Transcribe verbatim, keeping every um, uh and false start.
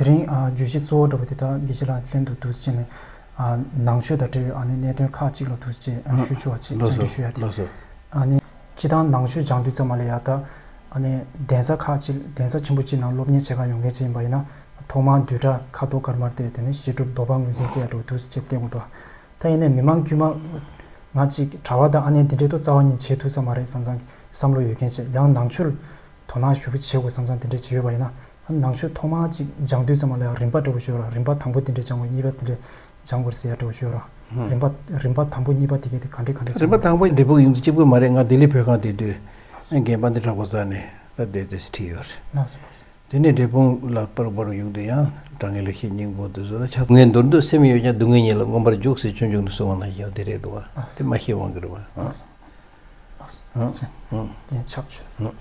དེ་རིང་ཨ་བརྗོད་གཞི་གཙོ་བོ་འདྲ་པོ་དེ་ད་དགེ་བཤེས་ལགས་ལྷན་དུ་འདུག་སེ་བྱས་ནས་ཨ་ནང་ཆོས་དང་འབྲེལ་བའི་ཨ་ནི་གནད་དོན་ཁག་ཅིག་ལ་འདུག་སེ་བྱས་ཨ་ཞུ་ཆོག་པ་ཅིག་ལགས་སོ། བཅར་འདྲི་ཞུ་ཡ་དེ། ལགས་སོ། ཨ་ནི་སྤྱིར་བཏང་ནང་ཆོས་སྦྱང་དུས་ཙམ་པ་ལ་ཡ་ད་ཨ་ནི་གདན་ས་ཁག་ཅིག་གདན་ས་ཆེན་པོ་ཅིག་ནང་སློབ་གཉེར་བྱེད་གར་ཡོང་མཁན་ཅིག་ཡིན་པ་ཡིན་ན་ཐོག་མར་བསྡུས་གྲྭ་ཁ་དོག་དཀར་དམར་དེ་དེ་ནས་བཤད་སྒྲུབ་བཟློག་པ་ངོས་འཛིན་ཟེར་ཡ་འདྲ་པོ་འདུག་སེ་བྱས་བསྟན་གྱི་འདུག་ད་ཡིན་ནའི་མི་མང་དཀྱུས་མ་ང་ཅིག་གྲྭ་པ་དང་ཨ་ནེ་འདི་འདྲའི་ཐོག་རྩ་བ་ཉིད་བྱེད་ཐུབ་ས་མ་རེད་བསམ་བསམ་བསམ་བློ་ཡོད་མཁན་ཅིག་ཡང་ནང་ཆོས་དོ་སྣང་ཞུ་བྱེད་དགོས་བསམ་བསམ་དེ་འདྲ་ཅིག་ཡོད་པ་ཡིན་ན་ནང་ཆོས་ཐོག་མར་ཅིག་སྦྱང་དུས་ཙམ་པ་ལ་ཡང་རིམ་པ་འདྲ་པོ་ཞིག་ཡོད་ར། རིམ་པ་དང་པོ་དེ་འདྲ་སྦྱང་དགོས། གཉིས་པ་དེ་འདྲ་སྦྱང་དགོས་ཟེར་ཡ་འདྲ་པོ་ཞིག་ཡོད་ར། རིམ་པ་རིམ་པ་དང་པོ་གཉིས་པ་དེ་གས་དེ་ག་འདྲ་ག་འདྲ་རིམ་པ་སྦྱང་དང་པོ་འབྲས་སྤུངས་ཡུལ་དུ་སྐྱབས་མགོན་མ་རེད། ང་ལྡི་ལི་བོད་ཁང་དེ་དུས་རྒན་པ་འདི་དྲག་པོ་རྩ་ནས་ད་དེ་དེ་ཁྲིད་ཡོད་རེད། ལགས་སོ་ལགས་སོ། དེ་ནས་འབྲས་སྤུངས་ལ་པར་པར་ཡོང་དུས་ཡང་དྲང་ངེས་ལེགས་བཤད་སྙིང་པོ་དེ་ཚོ་ལ་ཆ་ངས་མདོར་བསྡུས་སེམས་ཡོད་ཀྱང་སྡུག་བསྔལ་ཉིད་ལ་མངོན་པར་འཇུག་ཟེར་ཆུང་ཆུང་དུ་གསུངས་པ་ནང་བཞིན་དེ་རེད་འདུག་བ། དེ་མ་ཤེས་དབང་གིས་རེད་བ། ཨ། ཨ། ཨ། དེ་ཆགས་ཆོད། ཨ།